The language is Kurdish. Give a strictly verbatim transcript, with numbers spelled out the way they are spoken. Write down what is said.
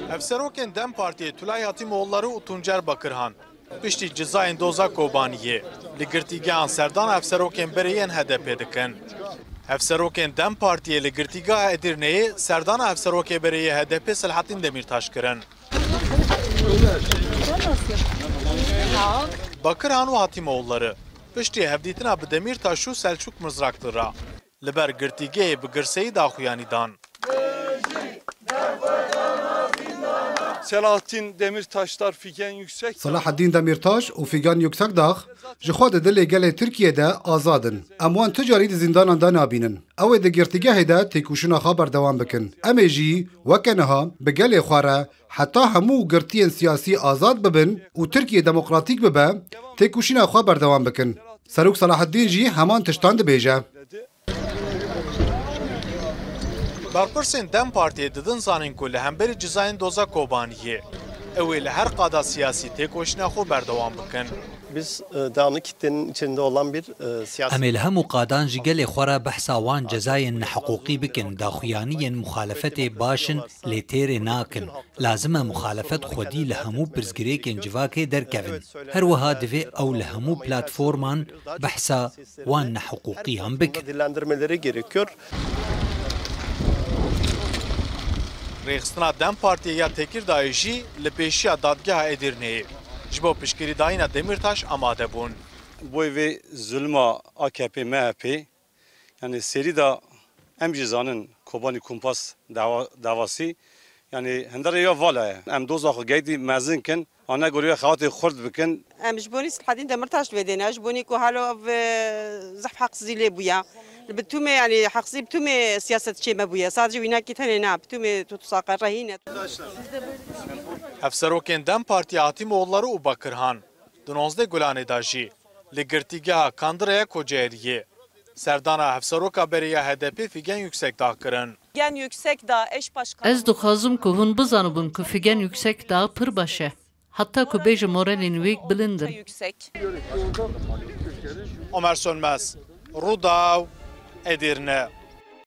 Hevserokên DEM Partiyê Tülay Hatîmoğulları û Tuncer Bakırhan piştî cizayên doza Kobaniyê li girtîgehan serdana hevserokên berê yên H D P dikin. Hevserokên DEM Partiyê li girtîgeha Edirneyê serdana hevserokê berê yê H D P Selahattin Demirtaş kirin. Bakırhan û Hatîmoğulları piştî hevdîtina bi Demirtaş û Selçuk Mızraklı re li ber girtîgehê bi girseyî daxuyanî dan. Selahattin Demirtaşlar, Figen Yüksek. Selahaddîn Demîrtaş û Fîgan Yuksekdağ ji xwe di dilê gelê Tirkiyê de azad in. Em wan tu carî di zîndanan de nabînin. Ew ê di girtîgehê de têkoşîna xwe berdewam bikin. Em ê jî weke niha bi gelê xwe re heta hemû girtiyên siyasî azad bibin û Tirkiye demokratîk bibe, têkoşîna xwe berdewam bikin. Serok Selahaddîn jî heman tiştan dibêje. Berpirsên DEM Partiyê didin zanîn ku li hemberî cizayên doza Kobaniyê, ew ê li her qada siyasî têkoşîna xwe berdewam bikin. Biz e, devamlı kitlenin içinde olan bir e, siyasi... Em ê li hemû qadan ji gelê xwe re behsa wan cezayên nehiqûqî bikin, daxuyaniyên muxalefetê baş in, lê têrê nakin. Lazim e muxalefet xwedî li hemû pirsgirêkên civakê derkevin. Her wiha divê ew li hemû platforman behsa wan nehiqûqiyan bikin. Dillendirmeleri gerekiyor. Rêxistina DEM Partiyê ya Tekirdağê jî li pêşiya dadgeha Edirneyê ji bo piştgirîdayîna Demîrtaş amade bûn. Boy vê zulma A K P M H P, yani serî de em jî zanin Kobanî Kumpas dawa, davasî, yani hindere ya vala ye. Em doza xwe geytî mezin kin, ane goriya xewatê xurt bikin. Em ji bonî Selahaddîn Demirtaş li vê dêne, ji bonî ku halo ev, e, zehf heqsizî lê bûye. Bi tûmê, yani heqsizî bi tûmê siyasetçiyê me bûye. Sadece wînakî tenê ne, bi tûmê tutsaqe, rehîne. Hevserokên DEM Partiya Hatîmoğulları û Bakirhan di nozdeh Gulanê de jî li girtîgeha Kandiraya Kocaeliyê serdana hevseroka berê ya H D P Figen Yüksekdağ kirin. Figen Yüksekdağ, eş başkanı... Ez dixwazim ku hûn bizanibin ku Figen Yüksekdağ pir baş e. Heta ku bêje moralên wê bilind in. Yüksek. Omer Sönmez, Rûdaw, Edirne.